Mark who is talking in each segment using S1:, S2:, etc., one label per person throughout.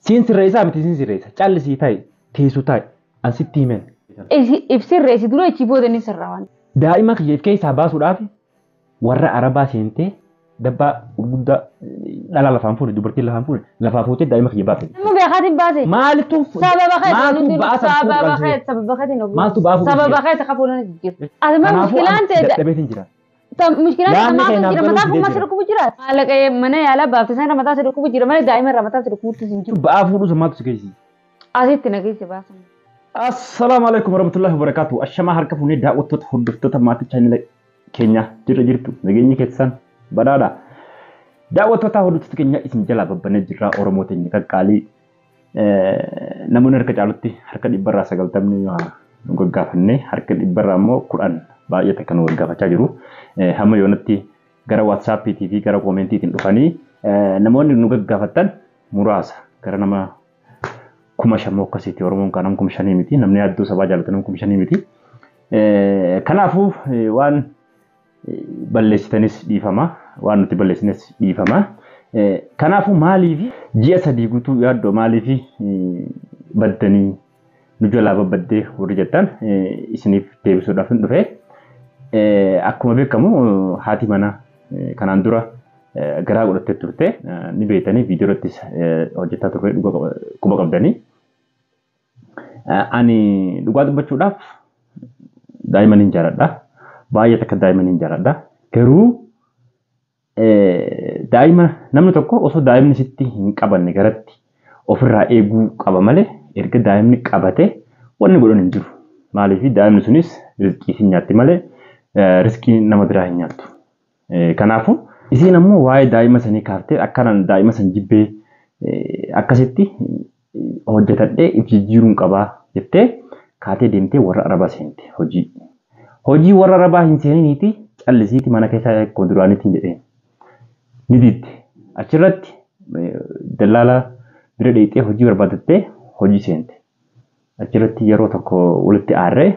S1: Siin sirreessaa miti siin sirreessa. Callisii taa'i. Teessu taa'i. An sitti himen.
S2: If sirreessi dura, ichi booda ni sirraa waan.
S1: Daa'ima kiyya if keessaa baasuudhaaf warra Arabaa seentee dabbaa gurguddaa dhala lafaan fuune, dubartiin lafaan fuune lafaa fuutee daa'ima kiyya baafte.
S2: Nama beekaatiin baase.
S1: Maalitu
S2: Sababa keeti.
S1: Maaltu ba'aa san
S2: Sababa
S1: fuudhan?
S2: keeti, sababa keetiin ogu.
S1: Maaltu ba'aa fuudhan?
S2: Sababa keeti kafuudhaan jijjiiru. Ati ma
S1: Kanaafuu
S2: mushkilaan
S1: ani
S2: ta'e
S1: dadhabeetiin jira.
S2: Mushkilaan
S1: Yaadni
S2: maatu
S1: kee naaf
S2: jira
S1: galuu
S2: mataa
S1: didee
S2: kun si
S1: jira.
S2: dhukkubu jira. Maallaqa mana yaalaa baafte sana mataa si dhukkubu jira malee daa'ima irraa mataa si dhukkubutti hin jiru.
S1: Ba'aa fuudhuu san maaltu si geessise?
S2: Asitti na geesse baasan.
S1: Assalaamu alaikum warahmatullahi wabarakatuh. Ashamaa harka fuunee daawwattoota, hordoftoota maatii chaanela keenya, jirra jirtu, nageenyi keessan badhaadha. Daawwattoota, hordoftoota keenya, isin jalaa babbanee jirra. Oromoo teenya qaqqaalii, namoonni harka caalutti harka 90% nu gaggaafannee, harka 10% baay'ee takka nu gaggaafachaa jiru. Hamma yoonatti gara WhatsAppiitii fi gara commentiitiin dhufanii namoonni nu gaggaafattan muraasa, gara nama 5,000 akkasiiti. Oromoon kan nama 5,000 miti. Namni yaaddoo sabaa jaallatu nama 5,000 miti. Kanaafuu waan balleessitanis dhiifama. Waan nuti balleessines dhiifama. Kanaafuu maaliif ji'a 3 guutuu yaaddoo maaliif baddanii, nu jalaa babbaddee warri jettan isiniif deebisuudhaaf hin dhufe. Akkuma beekamu haati manaa kanaan dura garaa godhattee turte ni beektanii, viidiyoo irrattis hojjetaa turre, quba qabdanii. Ani dhugaa dubbachuudhaaf daa'ima hin jaaladha. Baay'ee takka daa'ima hin jaaladha. Garuu daa'ima namni tokko osoo daa'imni sitti hin qabanne garatti ofirraa eeguu qaba malee erga daa'imni qabate wanni godhan hin jiru. Maaliif? Daa'imni sunis riskii hin nyaatti malee riskii nama biraa hin nyaattu. Kanaafuu isiin ammoo waa'ee daa'ima sanii kaaftee akkanaan daa'ima san jibbee akkasitti hojjetadhee if jijjiiruun qabaa jettee kaatee deemtee warra Arabaa seente hojii. Hojii warra Arabaa hin seeniniiti, callisiiti mana keessaa akkuma duraaniitiin jedheen. Ni didde. Achirratti dallaala bira dheeyxee hojii barbaadattee hojii seente. Achirratti yeroo tokko walitti aarree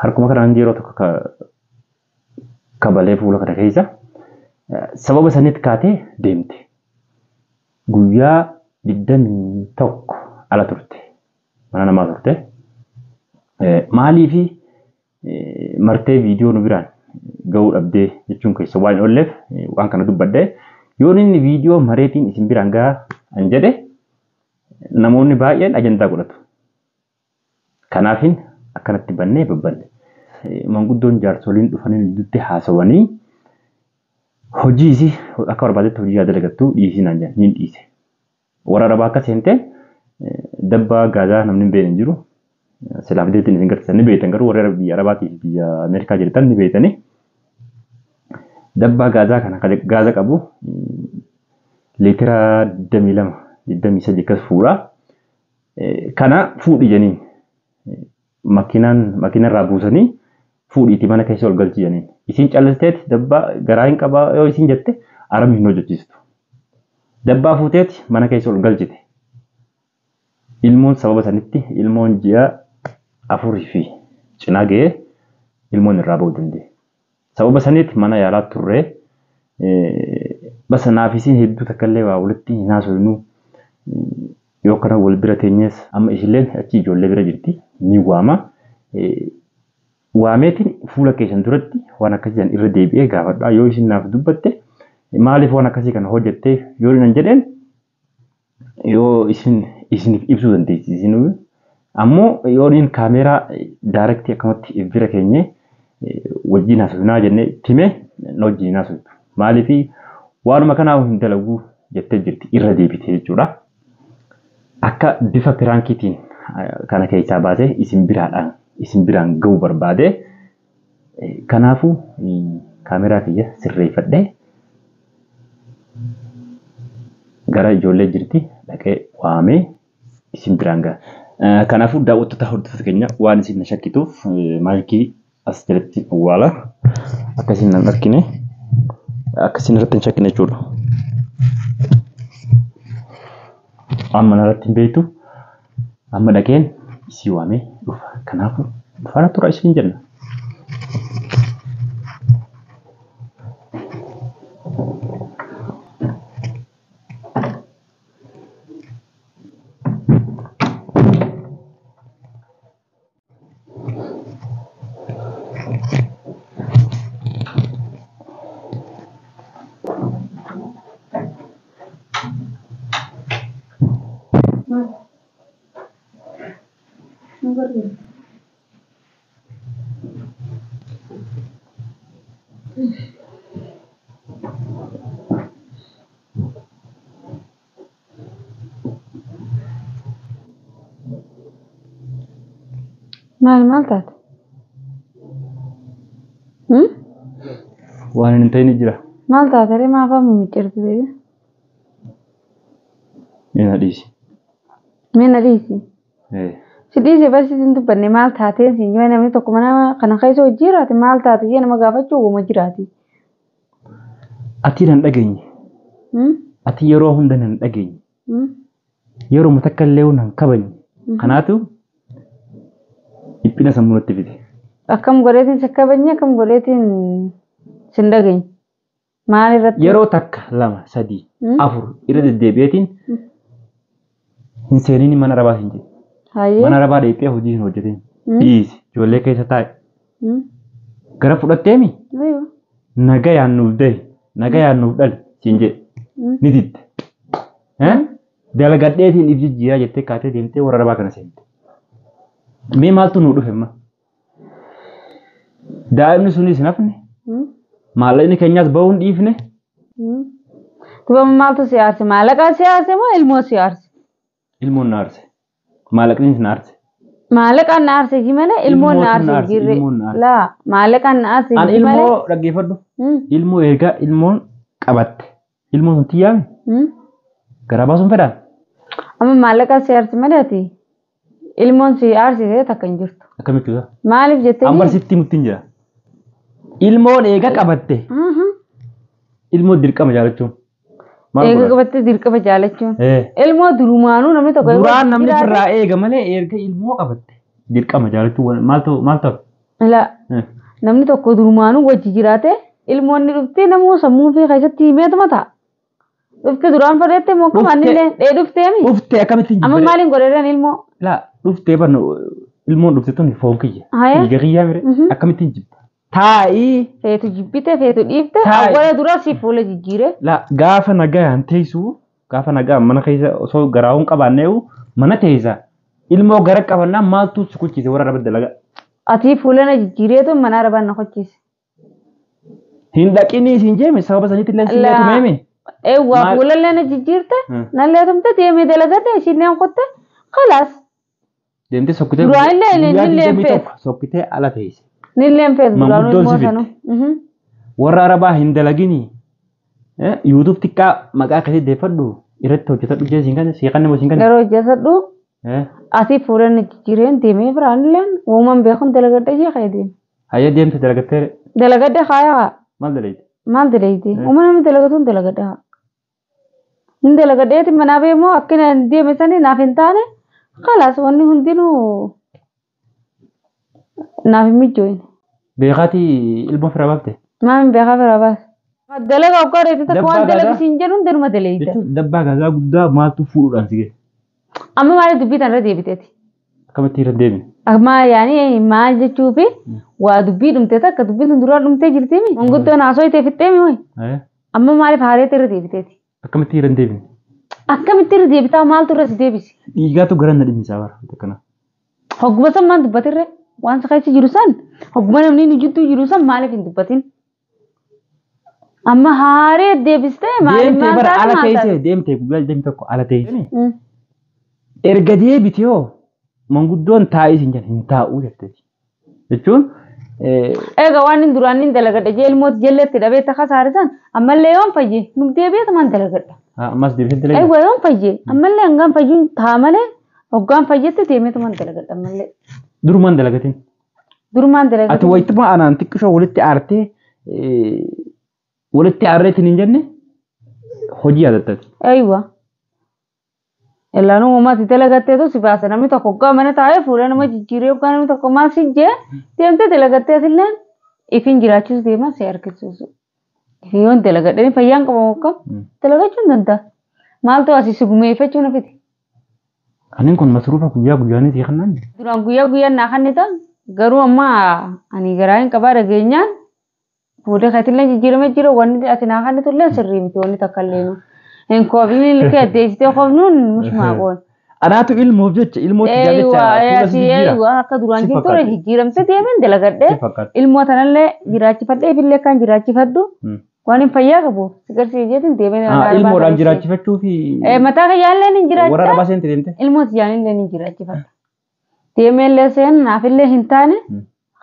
S1: harkuma kanaan yeroo tokko kabalee fuula kana keessa sababa sanitti kaatee deemte. Guyyaa 21 ala turte. Mana namaa turte. Maaliifi martee viidiyoo nu biraan gahuu dhabdee jechuun keessa waan hin oolleef waan kana dubbadhee, yoon inni viidiyoo mareetiin isin biraan gahaa an jedhe namoonni baay'een ajandaa godhatu. Kanaafin akkanatti bannee babbanne. Manguddoon jaarsoliin dhufanii gidduutti haasawanii hojii isii akka barbaadetti hojii yaa dalagattu dhiisii naan jedhan, niin dhiise. Warra Arabaa akka seente dabbaa gaazaa namni hin beekne hin jiru. Silaa fideetiin isin garsiisan ni beektan, garuu warra biyya Arabaatii fi biyya Ameerikaa jirtan ni beektani. Dabbaa gaazaa kana gaaza qabu liitira 22, 23 akkas fuudha. Kana fuudhi jeniin. Makiinaan makiinarraa buusanii fuudhiitii mana keessa ol galchi jeniin. Isiin callisteeti dabbaa garaa hin qabaa yoo isiin jette Arabni hin hojjechiistu. Dabbaa fuuteeti mana keessa ol galchite. Ilmoon sababa sanitti ilmoon ji'a 4 fi cinaa ga'ee ilmoon irraa ba'uu danda'e. Sababa sanitti mana yaalaa turre. Basa naaf isiin hedduu takka illee waa walitti hin haasofnu. Yoo kana wal bira teenyees amma ishilleen achi ijoollee bira jirti, ni waama. Waameetiin fuula keessan duratti waan akkasii san irra deebi'ee gaafadha. Yoo isin naaf dubbatte, maaliif waan akkasii kana hojjette yoo nan jedheen, yoo isin isiniif ibsuu dandeessi isin. Ammoo yoo inni kaameeraa directii akkamatti bira keenye wajjin haasofnaa jennee time na wajjin haasoftu. Maaliif? Waanuma kanaaf hin dalaguu jettee jirti irra deebite jechuudha. Akka bifa prankiitiin kana keessaa baasee isin biraadhaan isin biraan ga'uu barbaade. Kanaafuu kaameeraa kiyya sirreeffadhee gara ijoollee jirti dhaqee waamee isin biraan ga'a. Kanaafuu daawwattoota, hordoftoota keenya, waan isin na shakkituuf maayikii as jalatti awwaala, akka isin hin argine, akka isin irratti hin shakkine jechuudha. Amma narratti hin beektu, amma dhaqeen isii waamee dhufa. Kanaafuu faana tura isin jenna.
S2: Maal maal taate?
S1: Waan hin ta'in jira.
S2: Maal taate ree maaf amma micciirti ta'e?
S1: Mee na dhiisi.
S2: Mee na dhiisi. Si dhiise bas hin dubbanne maal taatee siin jee namni tokko mana kana keessa hojii jiraate maal taate jee nama gaafachuu uuma jiraati.
S1: Ati nan dhageenye. Ati yeroo hunda nan dhageenye. Yeroo takka illee nan kabajne. Kanaatu dhiphina sammuu natti fide.
S2: Akkam godheetiin si kabajne akkam godheetiin sin dhageenye. Maal irratti?
S1: Yeroo takka 2 3 4 irra deddeebi'eetiin hin seeniin mana arabaa siin jedhe. Mana arabaa dheephee hojii hin hojjetin. Dhiisi ijoollee keessa taa'e. Gara fudhatteemi? Nagayaan nuuf dahi nagayaan nuuf dhali siin jedhe. Ni didde. Dalagadheetiin if jijjiiraa jettee kaatee deemtee warra arabaa kana seente. Mee maaltu nuu dhufe amma? Daa'imni sunis hin hafne. Maallaqni keenyaas bahuun dhiifne.
S2: Tuba maaltu si aarse? Maallaqa si aarse moo ilmoo si aarse?
S1: Ilmoon na aarse. Maallaqnis na aarse.
S2: Maallaqaan na aarse ji malee ilmoon na aarse jirre. Laa maallaqaan na aarse
S1: ji malee. An ilmoo dhaggeeffadhu. Ilmoo erga ilmoon qabatte. Ilmoon sun tiyyaame. Garaa baasuun fedhaan.
S2: Amma maallaqaan si aarse malee ati ilmoon si aarsite takka hin jirtu.
S1: Akkamitti uta?
S2: Maaliif jettee?
S1: Amma sitti muttiin jira. Ilmoon eega qabatte. Ilmoo dirqama jaalachuun.
S2: Eega qabatte dirqama jaalachuun. Ilmoo durumaanuu namni tokko.
S1: Duraan namni firraa eega malee erga ilmoo qabatte dirqama jaalachuun maal ta'u maal ta'u?
S2: Laa namni tokko durumaanuu wajji jiraate ilmoon ni dhuftee namuu sammuu fi keessatti himeetuma ta'a. Dhuftee duraan fadheette moo akkuma annillee dhee dhufteemi.
S1: Dhuftee akkamitti
S2: hin Amma maaliin godheedhaan ilmoo?
S1: Laa dhuftee barnu ilmoon dhufte tun foon kiyya. Dhiiga kiyyaa mire akkamitti hin jibba? Taa'ii.
S2: Feetu jibbite feetu dhiifte awwaala dura si fuula jijjiire.
S1: Laa gaafa nagaan teessu gaafa nagaan mana keessa osoo garaawwan qabaanneewu mana teessa ilmoo gara qabannaa maaltu si kuchise warra araba dalagaa.
S2: Ati fuula na jijjiireetu mana arabaan na kuchise.
S1: Hin dhaqinii siin jeeme sababa sanitti illee siin leetu meeme.
S2: Eewwa fuula illee na jijjiirte na leetumte deemee dalagate ishiin qotte khalaas.
S1: Deemtee sokkitee
S2: duraan illee
S1: guyyaa 21 sokkitee ala teesse.
S2: Nilleen feetu duraanuu ilmoo sanuu.
S1: Warra arabaa hin dalaginii YouTube xiqqaa maqaa akkasii deeffadhu irratti hojjetadhu jee siin kanne sii kanne moo siin kanne.
S2: Yeroo hojjetadhu asii fuula na jijjiireen deemee biraan illeen uumaan beekuun dalagadhe jee ka'ee deeme.
S1: Hayyee deemte dalagattee.
S2: Dalagadhe kaayaa.
S1: Maal dalagde?
S2: Maal dalagde? Uumaa namni dalagatuun dalagadhe haa. Hin dalagadheeti manaa beemoo akkina deeme sanii naaf hin taane khalaas wanni hundinuu naaf hin mijoine.
S1: Beekaatii ilmoo fira baafte?
S2: Maal beekaa fira baase? Dalagaa hoggaa reetti takka waan dalagu siin jedhu hundinuma dalagde.
S1: Jechuun dabbaa gaazaa guddaa maaltu fuudhuudhaan si ga'e?
S2: Amma maaliif dubbii tanarra deebiteeti?
S1: Akkamitti irra deebine?
S2: Amma yaani maal jechuufi waa dubbii dhumte takka dubbiin sun duraan dhumtee jirtiimi. Manguddoon haasoo itee fixxeemi hoyi. Amma maaliif haareetti irra deebiteeti?
S1: Akkamitti irra deebine?
S2: Akkamitti irra deebitaa maaltu irra si deebisi?
S1: Dhiigaatu gara na dhimmisaa bara akkana.
S2: Hogguma san maal dubbatirre? Waan keessa jiru san hogguma namni inni jidduu jiru san maaliif hin dubbatin? Amma haaree deebistee maaliif
S1: Deemtee
S2: maal
S1: bara
S2: taate
S1: ala
S2: maal
S1: teessee
S2: taate?
S1: deemtee guyyaa 21 ala teessee. Erga deebite hoo manguddoon taa'ii siin jedhan hin taa'uu jetteeti. Jechuun
S2: Egaa waan inni duraan inni dalagadha jee ilmooti jalleetti dhabee takka saarisan ammallee yoon fayye nu deebi'eetu maan dalagadha.
S1: Ammas deebisee dalagadha.
S2: Egaa yoon fayye ammallee hangaan fayyuun taa malee hoggaan fayyetti deemeetu maan dalagadha ammallee.
S1: Durumaan dalagatin.
S2: Durumaan dalagatin.
S1: Ati wayituma anaan xiqqishoo walitti aartee walitti aarreetiin hin jenne hojii yaadattati.
S2: Eeywa. Illaan uummati dalagatteetu si baasa namni tokko hoggaa mana taa'ee fuula nama jijjiiree hoggaa namni tokko maal si jee deemtee dalagatteetillee ifin jiraachisu deema si harkisiisu. Ifin yoon dalagadhanii fayyaan qabamu akkam dalagachuu hin danda'a. Maaltu asii si gumeeffachuu na fide?
S1: Aniin kun masruufa guyyaa guyyaanis si kennaan?
S2: Duraan guyyaa guyyaan naa kennita garuu amma ani garaa hin qabaa dhageenyaan fuula keetillee jijjiiramee jira wanni ati naa kennitullee sirrii miti wanni takka illee. Hin koofni ilkee addeessitee koofnuun mushmaa qoon.
S1: Anaatu ilmoof jecha ilmootti jecha fuula si jijjiira.
S2: Eeywa akka duraan
S1: Si
S2: jirtu
S1: fakkaate.
S2: jijjiiramte deemeen dalagadhee
S1: Si fakkaate.
S2: ilmoo tanallee jiraachifadhee ifillee kan jiraachifadhu waan hin fayyaa qabu si garsiise jeetiin deemee
S1: Ilmoodhaan jiraachifachuu fi
S2: Mataa kiyyaallee ni
S1: warra
S2: jiraachisa.
S1: arabaa seente deemte.
S2: Ilmoo tiyyaallee ni jiraachifadha. Deemeellee seen naafillee hin taane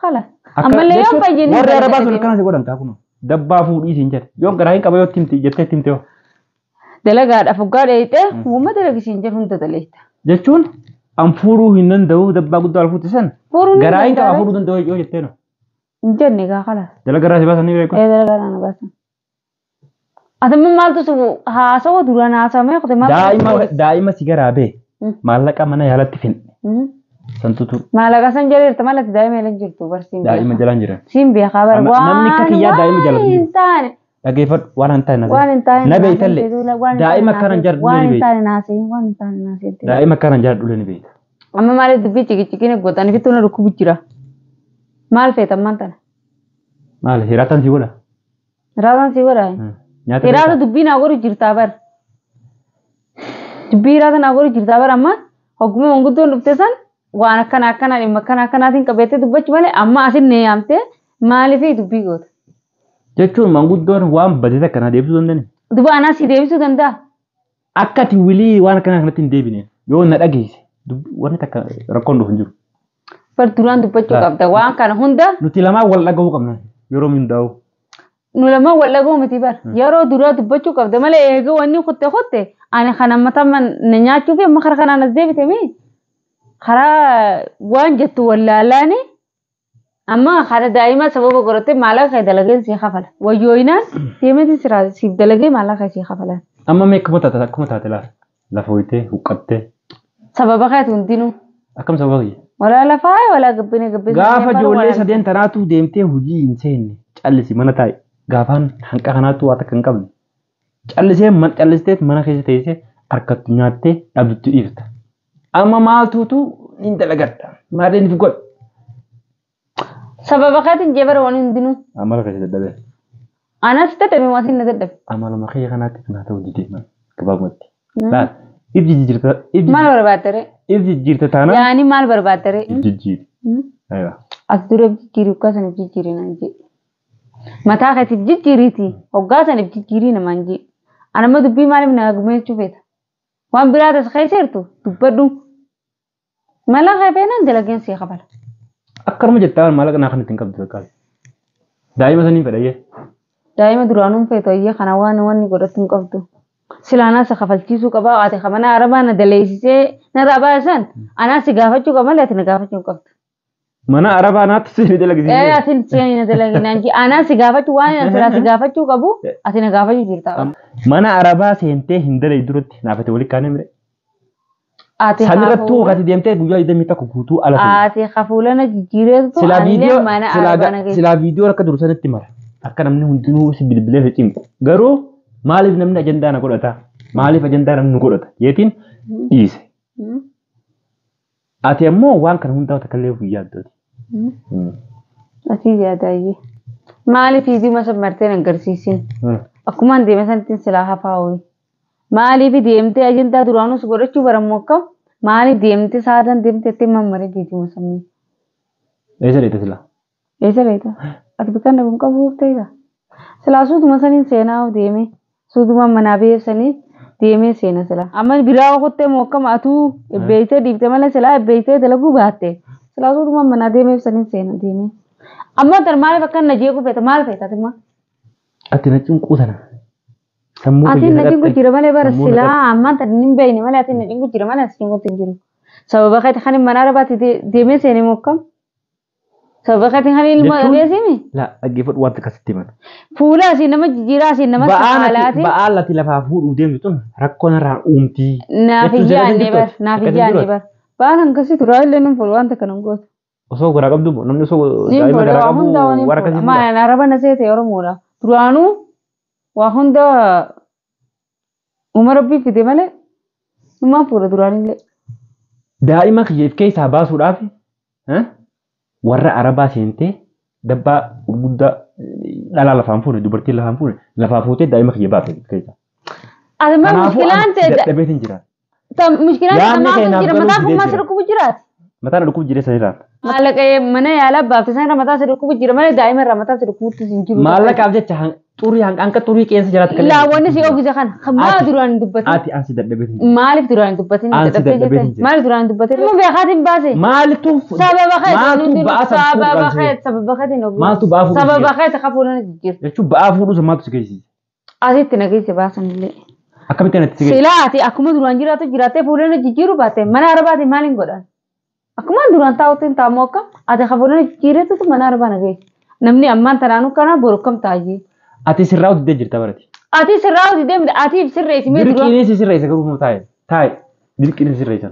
S2: kala. Ammallee yoo fayyine
S1: Warri arabaa sun akkana si godhan kaa kunoo. Dabbaa fuudhii siin jedhe. Yoo garaa hin qaba yoo itti himte jettee itti himte hoo.
S2: Dalagaadhaaf hoggaa dheeyxee uummata dalagisiin jedhu hunda daleeyta.
S1: Jechuun an fuudhuu hin danda'u dabbaa guddaa ol fuute san.
S2: Fuudhuu ni
S1: Garaa hin qaba
S2: danda'a.
S1: fuudhuu danda'u yoo jettee no.
S2: Hin jenne gaa kala.
S1: Dalagaa irraa si baasanii beeku.
S2: Ee dalagaa na baasan. Ati immoo maaltu si haasawa duraan haasawamee qote maaltu
S1: Daa'ima daa'ima si garaa bee maallaqa mana yaalatti finne santutu
S2: Maallaqa san jala maal ati daa'ima jala hin jirtu bar siin
S1: daa'ima
S2: beekaa.
S1: jalaan jiran.
S2: Siin beekaa bar
S1: Namni akka
S2: waan
S1: kiyyaa daa'ima
S2: waan
S1: jaalatu
S2: hin
S1: jiru.
S2: taane
S1: Dhageeffadhu waan hin taane
S2: waan hin taane
S1: Na beeytallee daa'ima akkana hin jaalladhu
S2: waan
S1: ni
S2: hin
S1: beeyta.
S2: taane naasee waan hin taane naasee.
S1: Daa'ima akkana hin jaalladhu ni beeyta.
S2: Amma maaliif dubbii ciqiciqiin gootan ifittuu na dhukkubu jira. Maal feetan maal tana?
S1: Maali hiraataan si godha?
S2: Hiraataan si godha.
S1: Nyaata
S2: Hiraata
S1: beektaa?
S2: dubbii naa godhu jirtaa bar. Dubbii hiraata naa godhu jirtaa bar amma hogguma manguddoon dhufte san waan akkana akkanaa dhimma akkana akkanaatiin qabeettee dubbachuu malee amma asin ne yaamtee maaliif dubbii goota?
S1: Jechuun manguddoon waan badee akkanaa deebisuu danda'ani.
S2: Duba anaa si deebisuu danda'a.
S1: Akka ati wilii waan akkanaa kanatti hin deebine yoo na dhageesse wanni takka rakkoon dhufu hin jiru.
S2: Bar duraan dubbachuu
S1: Laa.
S2: qabda waan kana hunda
S1: Nuti lamaan wal dhaga'uu qabna yeroo hundaa'u.
S2: Nu lamaan wal dhaga'uu miti bar. Yeroo duraa dubbachuu qabda malee eega wanni kutte kutte ani kana mataa na nyaachuu fi amma karaa kanaan as deebite mi karaa waan jettu wallaalaani amma kana daa'ima sababa godhattee maallaqa kee dalageen sii kafala. Wayyooyinaan deemati siraa siif dalagee maallaqa sii kafalan.
S1: Amma mee akkuma taate akkuma taate lafa lafa hoyitee huqqattee
S2: Sababa keeti hundinuu.
S1: akkam sababa kiyya.
S2: Walaa lafaa walaa gabbina gabbina.
S1: Gaafa ijoollee sadeen tanaatu deemtee hojii hin seenne callisi mana taa'e gaafaan hanqa kanaatu waa takka hin qabne callisee man callistee mana keessa teessee harkattu nyaattee dhabdutti dhiifta. Amma maaltuutu hin dalagadha maaliin if godha.
S2: Sababa keetiin jee bara waan hundinuu.
S1: Amala keessa dadhabee.
S2: Anas dadhabe maatiin na dadhabe.
S1: Amaluma kiyya kanaatti kanaa ta'uu didee gabaabumatti. Laal if jijjiirta if
S2: Maal barbaadde?
S1: if jijjiirta taanaan
S2: Yaani maal barbaadde?
S1: if jijjiiri. Aywa.
S2: As dura jijjiiri hoggaa saniif jijjiiri naan jee. Mataa keetiif jijjiiriiti hoggaa saniif jijjiirii namaan jee. Anamma dubbii maaliif na gumeechuu feeta? Waan biraa tas keessa jirtu dubbadhu. Mala kee feenaan dalageen sii kafala.
S1: Akkanuma jettaa maallaqa naa kan ittiin qabdu fakkaata. Daa'ima saniin fedhayyee.
S2: Daa'ima duraanuun feetu ayyee kana waan wanni godhatu hin qabdu. Silaanaa si kafalchiisuu qabaa ati mana arabaa na daleessisee narraa baasan anaa si gaafachuu qaba malee ati na gaafachuu hin qabdu.
S1: Mana arabaa naatti seenii
S2: Ee
S1: dalagisiisee.
S2: ati seeni na dalaginaan jee anaa si gaafachuu waan ani silaa si gaafachuu qabu ati na gaafachuu jirta.
S1: Mana arabaa seentee hin dalai duratti naafate walitti kaanee mire.
S2: Ati
S1: Sanirrattuu wakati deemtee guyyaa 21 guutuu ala ture.
S2: Ati hafuulana jijjiireetu
S1: Silaa
S2: anillee
S1: viidiyoo
S2: mana
S1: silaa
S2: arabaa na geesse.
S1: silaa viidiyoo akka dur sanitti mara. Akka namni hundinuu si bilbilee si cimtu. Garuu maaliif namni ajandaa na godhata? Maaliif ajandaa namni nu godhata? Jeetiin dhiise. Ati ammoo waan kana hundaa takka illee guyyaa addooti.
S2: Ati yaadaayyee. Maaliif fiiguma san martee na agarsiisin? Akkumaan deeme sanatti silaa hafaa ho'i. Maaliif deemtee ajandaa duraanuus godhachuu barammoo akkam? Maaliif deemtee saadaan deemtee itti mammaree fiiguma sammuu?
S1: Eessa deete silaa?
S2: Eessa beekta? Ati bakka inni kun qabuuf ta'edha. Silaa suutuma saniin seenaa deeme. Suutuma manaa biyya sanii deemee seena silaa. Amma biraa kuttee moo akkam atuu ebbeeytee dhiifte malee silaa ebbeeytee dalaguu baatte. Silaa suutuma manaa deemee saniin seena deeme. Amma tan maaliif akka na jeequu feeta maal feeta ati immoo?
S1: Ati na cinquu sana. Sammuu
S2: Ati
S1: kiyya
S2: na cinqu
S1: naqatte.
S2: jira malee bara
S1: Sammuu
S2: silaa
S1: naqatte.
S2: ammaan tan hin beekne malee ati na cinqu jira malee as cinquutti hin jiru. Sababa keeti kan mana arabaatti deemee seene moo akkam? Sababa keeti kan ilma
S1: Jechuun
S2: dhabeessimi?
S1: laa dhaggeeffadhu waan takka sitti himan.
S2: Fuula asii nama jijjiiraa asii nama
S1: Ba'aan ati
S2: saalaati.
S1: ba'aan ati lafaa fuudhuuf deemtu tun rakkoo narraan uumtii.
S2: Naaf
S1: Jechuun
S2: hin
S1: jala
S2: yaadne
S1: jirtu
S2: bar naaf hin
S1: akkasiin
S2: yaadne
S1: jiru.
S2: bar. Ba'aan akkasii turaa illee nun fuudhu waan takka nan gootu.
S1: Osoo garaa qabdu moo namni osoo
S2: Niin
S1: daa'ima
S2: fuudha
S1: garaa
S2: waa
S1: qabu
S2: hunda waan hin
S1: warra
S2: fuudha.
S1: akkasii fuudha.
S2: Maal araba na seete Oromoodha. Duraanuu waa hunda uuma rabbii fide malee numaan fuudha duraanillee.
S1: Daa'ima kiyya if keessaa baasuudhaaf warra arabaa seentee dabbaa gurguddaa dhalaa lafaan fuune dubartiin lafaan fuune lafaa fuutee daa'ima kiyya baafte if keessaa.
S2: Ati maal
S1: Kanaafuu
S2: mushkilaan
S1: ani
S2: ta'e
S1: dadhabeetiin jira.
S2: Mushkilaan
S1: Yaadni
S2: maatu
S1: keenyaaf
S2: jira
S1: garuu
S2: mataa
S1: fidee
S2: kun maal si
S1: jira.
S2: dhukkubu jiraati.
S1: Mataan dhukkubu jira sanirraa.
S2: Maallaqa mana yaalaa baafte sanirra mataa si dhukkubu jira malee daa'ima irraa mataa si dhukkubutti hin jiru.
S1: Maallaqaaf jecha xurii hanqa xurii qeensa jalaatti kan
S2: Laawwanni si oogisa kana maa
S1: Ati-
S2: duraan hin dubbatin.
S1: Ati ansi dadhabeetiin jira.
S2: Maaliif duraan hin dubbatin?
S1: Ansi
S2: Dadhabdee
S1: dadhabee hin
S2: jette?
S1: jiru.
S2: Maaliif duraan hin dubbatin? Immoo beekaatiin baase.
S1: Maaltu
S2: Sababa keeti
S1: maaltu ba'aa san
S2: sababa
S1: fuudhu
S2: keeti sababa keetiin oogisa.
S1: Maaltu ba'aa fuudhu
S2: Sababa keeti kafuudhaan jijjiirti.
S1: jechuun ba'aa fuudhu sun maaltu si geessise?
S2: Asitti na geesse baasan illee.
S1: Akkamitti anatti si geessise?
S2: Silaa ati akkuma duraan jiraatu jiraattee fuulana jijjiiruu baatte mana arbaatiin maaliin godhan? Akkuma duraan taa'utti hin taa'amu akka ati kafuulana jijjiireetutu mana arbaa na geesse. Namni ammaan tanaanuu kana boru kam taa'ee?
S1: Ati sirraa hojjetee jirta barati.
S2: Ati sirraa hojii deemte ati if sirreessi mee dura
S1: Dirqiin si sirreessa garuu moo taa'e? Taa'e. Dirqiin si sirreessa.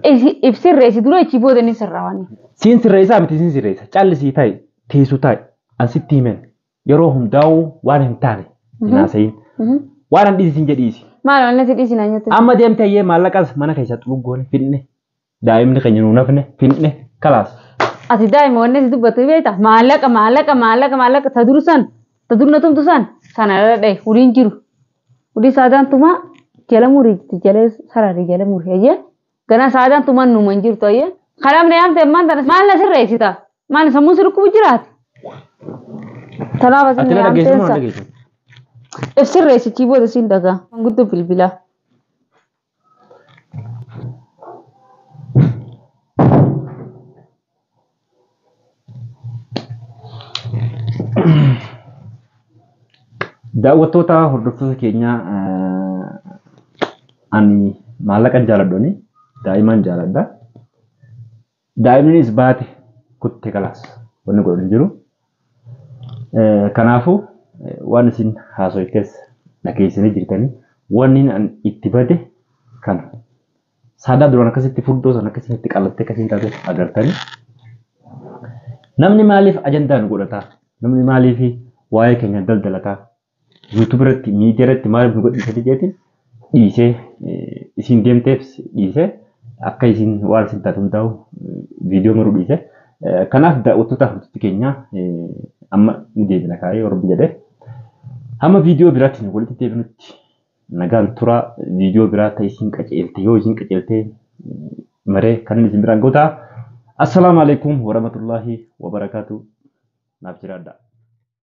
S2: if sirreessi dura ichi booda ni sirraawani.
S1: Siin sirreessaa miti siin sirreessa. Callisii taa'e. Teessoo taa'e. Ansitti himen. Yeroo hundaa'uu waan hin taane hin haasayin. Waan an dhiisi siin jedhiisi.
S2: Maal wanni si dhiisi naan jette?
S1: Amma deemtee iyyee maallaqas mana keessaa xuruggoone finne. Daa'imni keenya nuu nafne finne kalaas.
S2: Ati daa'ima wanni si dubbattu beekta maallaqa maallaqa maallaqa maallaqa ta dur san ta dur na tumtu san sana irra dhahe huriin jiru. Hurii saadaan tumaa jala murii jala sararri jala murii ayyee ganaa saadaan tumaan nuuma hin jirtu ayyee kalaamni yaamte ammaan tana maal na sirreessita maal sammuu si dhukkubu jiraate. Tanaaf
S1: Ati
S2: asin
S1: na dhageessu moo na
S2: yaamteensa.
S1: dhageessu?
S2: If sirreessichi booda siin dhagaa manguddoo bilbilaa.
S1: Daawwattoota hordoftoota keenyaa ani maallaqa jaaladhuuni daa'iman jaaladha. Daa'imnis baate kutte kalaas wanni godhan hin jiru. Kanaafuu waan isin haasoytes dhageessanii jirtanii wanni an itti bade kana. Saadaa duraan akkasitti furdoo sana akkasitti qalattee akkasiin taate agartanii. Namni maaliif ajandaa nu godhataa? Namni maaliif waa'ee keenya daldalataa? YouTube irratti, miidiyaa irratti maaliif nu godhisanii jeetiin dhiisee isin deemteef dhiisee akka isin waan isin taate hundaa'u viidiyoo maruu dhiisee. Kanaaf daawwattoota hordoftoota keenyaa amma ni deebina kaa'ee horbi jedhee. Hamma viidiyoo biraatti nu walitti deebinutti nagaan turaa viidiyoo biraa ta'e isin qaceelte yoo isin qaceelte maree kan isin biraan gootaa. Assalaamu alaikum warahmatullaahi wabarakaatu. Naaf jiraadhaa.